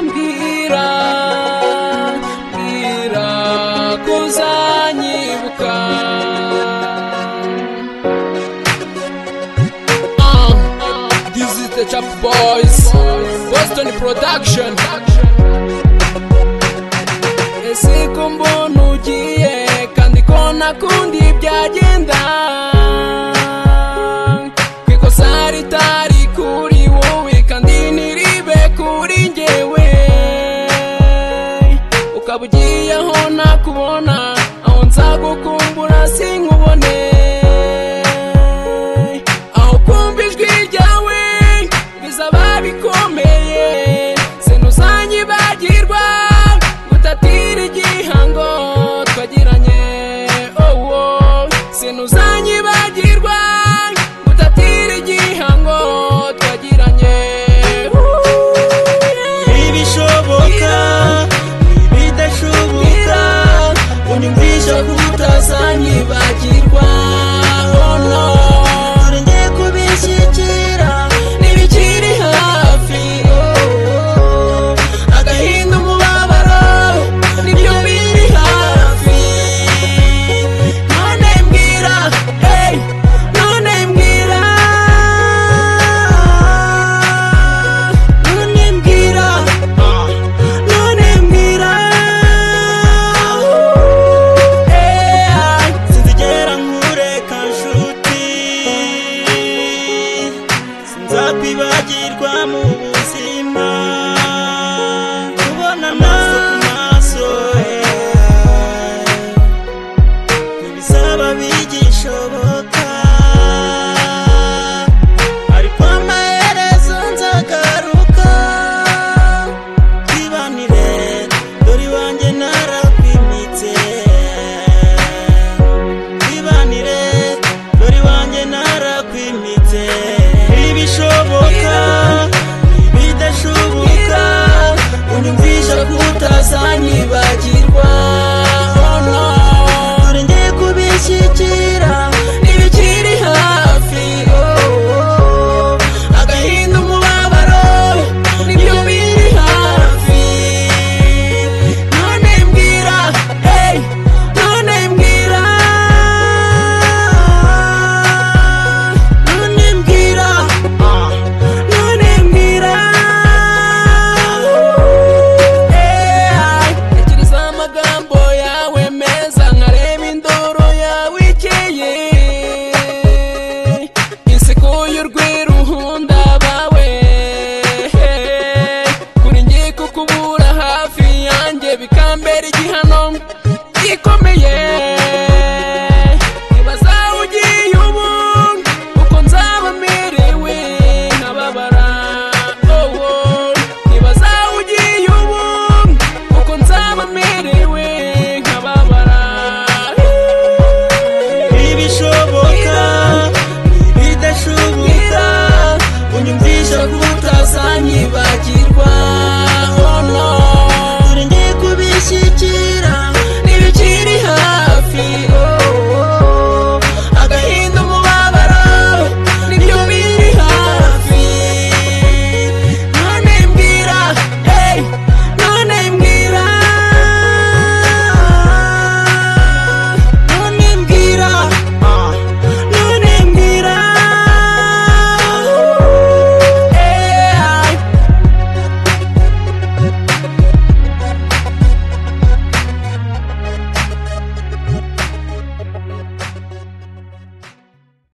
Mbwira, mbwira kuzanyibuka. This is the Chap Boys, Boston Production. Ese ko mbona ugiye kandi ko nakundi byagenda, kwikosa ritari kuri wowe kandi ntiribe kuri njyewe. Ukaba ugiye aho nakubona, aho nzagukumbura sinkubone, aho kumva ijwi ryawe bizaba bikomeye. Sinuzanyibagirwa gutatira igihango twagiranye, oh oh. Sinuzanyibagirwa gutatira igihango twagiranye. Ibishoboka ibidashoboka, unyumvisha kutazanyibagirwa, oh no. Dore ngiye kubishyikira ntibikiri hafi, oh. Agahinda umubabaro nibyo biri hafi. None mbwira, hey, none mbwira, none mbwira, none mbwira, hey. Sinzigera nkureka nshuti, sinzakwibagirwa mu buzima. Kubona amaso ku maso ntibizaba bigishoboka, ariko amaherezo nzagaruka. Twibanire dore iwanjye narakwimitse, twibanire dore iwanjye narakwimitse. Ibishoboka ibidashoboka, unyumvisha kutazanyibagirwa, oh no. Dore ngiye kubishyikira ntibikiri hafi, oh. Agahinda umubabaro nibyo biri hafi. None mbwira, hey, none mbwira, none mbwira, none mbwira, hey. Tekereza amagambo yawe meza, nkareba indoro yawe ikeye, inseko y'urwiruhunda bawe. Kuri njye kukubura hafi yanjye bikambera igihano gikomeye. Nibaza ugiye ubu uko nzaba merewe nkababara, oh oh. Nibaza ugiye ubu uko nzaba merewe nkababara. Ibishoboka ibidashoboka, unyumvisha kutazanyibagirwa.